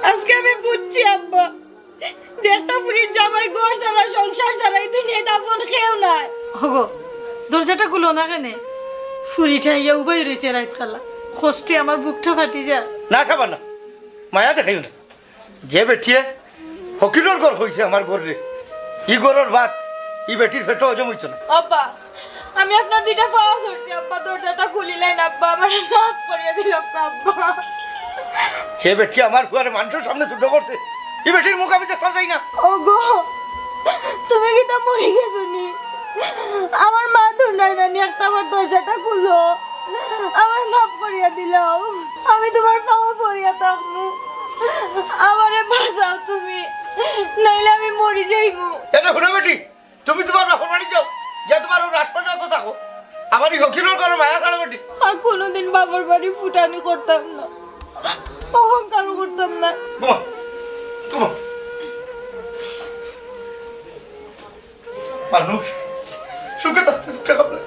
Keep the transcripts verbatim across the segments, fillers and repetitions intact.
আজকে আমি বুঝছি আব্বা, যে একটা ফুরির জামাইর ঘর ছাড়া, সংসার ছাড়া এই দুনিয়াত আপন কেউ নাই। ওগো, দরজাটা খুলো না কেনে? ফুরিটা আইয়া উবাই রইছে রাইত কালা, কষ্টে আমার বুকটা ফাটি যায়। না খাবা না, মায়া দেখাইও না। যে বেটিয়ে ফকিরর ঘর কইছে আমার ঘররে, ই ঘরর ভাত ই বেটির পেটো হজম অইতো না। আব্বা, আমি আপনার দুইটা পাও ধরছি আব্বা, দরজাটা খুলিলাইন আব্বা, আমারে মাফ করিয়া দিলাউক্কা আব্বা। সে বেটি আমার ফুয়ারে মানষর সামনে ছোট করছে, ই বেটির মুখ আমি দেখতাম চাই না। ওগো, তুমি কিতা মরি গেছো নি? আমার মা তো নাই নানি, একটা বার দরজাটা খুলো, আমারে মাফ করিয়া দিলাও, আমি তুমার পাও পড়িয়া থাকমু, আমারে বাঁচাও তুমি, নাইলে আমি মরি যাইমু। এটা হুনো বেটি, তুমি তুমার বাপর বাড়ি যাও, গিয়া তুমার অউ রাজপ্রাসাদো থাকো। আমার ই ফকিরর ঘরো মায়া ছাড়ো বেটি। আর কুনুদিন বাপর বাড়ি ফুটানি করতাম না, অহংকারও করতাম না। ঘুমাও, ঘুমাও। মানুষ সুখে থাকতে সুখে হবে,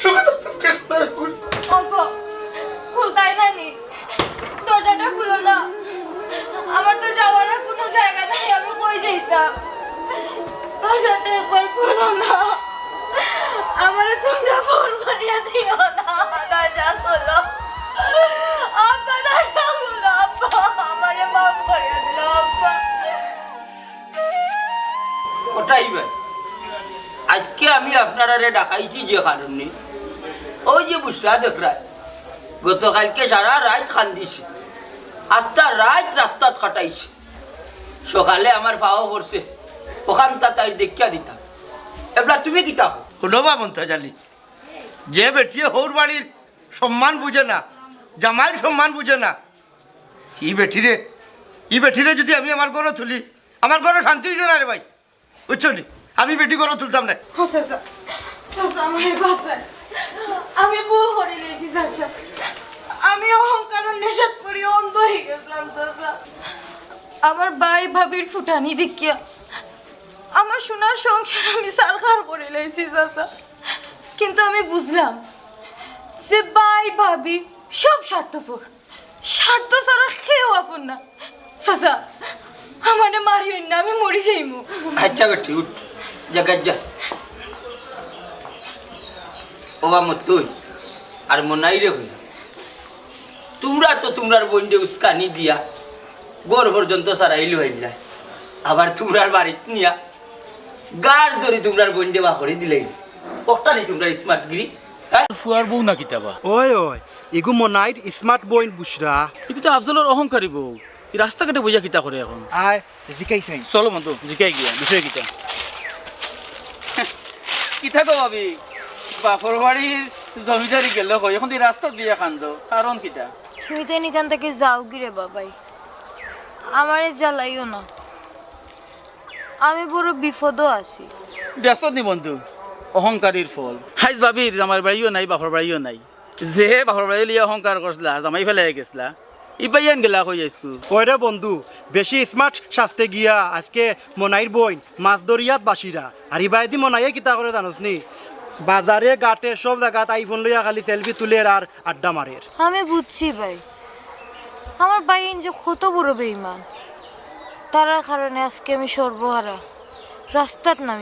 সুখে থাকতে সুখে হবে। ওগো, খুলতায় না নি? দরজাটা খুলো না, আমার তো যাওয়ার আর কুনু জাগা নাই, আমি কই যাইতাম? দরজাটা একবার খুলো না, আমারে তুমরা ফোন করিয়া দিও না, দরজা খুলো। আব্বা, দরজা খুলো, আব্বা, আমারে মাফ করিয়া দিলাও, আব্বা। ওটাই ভাই, আজকে আমি আপনারারে ডাকাইছি যে কারণে, ওই যে বুসরা দেখরা, গতকালকে সারা রাইত কান্দিছে, আস্তা রাইত রাস্তাত কাটাইছে, সকালে আমার পাও পড়ছে, অখানতা তাইর দেখিয়া দিতাম। এবলা তুমি কিতা কও? হুনো বা মন্তাজ আলী, যে বেটিয়ে হউর বাড়ির সম্মান বুঝে না, জামাইর সম্মান বুঝে না, ই বেটিরে, ই বেটিরে যুদি আমি আমার ঘরো তুলি, আমার ঘরো শান্তি অইতো না রে ভাই, বুঝছো নি? আমি বেটি ঘরো তুলতাম না। ও চাচা, চাচা, আমারে বাঁচাইন। আমি ভুল করিলাইছি চাচা, আমি অহংকারর নেশাত পড়ি অন্ধ অইগেছিলাম চাচা। আমার ভাই ভাবির ফুটানি দেখিয়া আমার সোনার সংসার আমি ছারখার করিলাইছি চাচা, কিন্তু আমি বুঝলাম যে ভাই ভাবি সব স্বার্থপর। স্বার্থ ছাড়া কেউ আপন না। চাচা, আমারে মারিও না, আমি মরি যাইমু। আচ্ছা বেটি, উঠ, যা, যা। ও বা মতুই, আর মনাইরে কই, তুমরা তো তুমরার বইনরে উস্কানি দিয়া ঘর পর্যন্ত ছাড়াইলাইলা, আবার তুমরার বাড়িত নিয়া গাড় ধরি তুমরার বইনরে বার করি দিলাইলা। অটা নি তুমরার smart গিরি, হ্যাঁ? ফুয়ার বউ না কিতা বা? ওই, ওই, ইগু মনাইর smart বইন বুসরা। ইগু তো আফজলর অহংকারী বউ। ই রাস্তাঘাটে বইয়া কিতা করে এখন? আয়, জিকাই চাই। চলো বন্ধু, জিকাই গিয়া, বিষয় কিতা? কিতা গো ভাবি, বাপর বাড়ির জমিদারি গেল কই, এখন তুই রাস্তাত বইয়া কান্দো, কারণ কিতা? তুমি তো ইখান থাকি যাওগি রে বাবাই, আমারে জ্বালাইও না, আমি বড় বিপদো আছি। দেখছত নি বন্ধু, অহংকারীর ফল। আইজ ভাবির জামাইর বাড়িও নাই, বাপর বাড়িও নাই। যে বাপর বাড়ি লইয়া অহংকার করছলা, জামাই ফেলাই গেছলা, ই ভাইয়াইন গেলা কই আইজকু? ওই রে বন্ধু, বেশি smart সাজতে গিয়া আজকে মনাইর বইন মাছ ধরিয়াত বাসিরা। আর ইবায়দি মনাইয়ে কিতা করে জানোস নি? বাজারে ঘাটে সব জাগাত iPhone লইয়া খালি selfie তুলের আর আড্ডা মারের। আমি বুঝছি ভাই, আমার ভাইয়াইন যে কত বড় বেইমান, তারার কারণে আজকে আমি সর্বহারা, রাস্তাত নামি।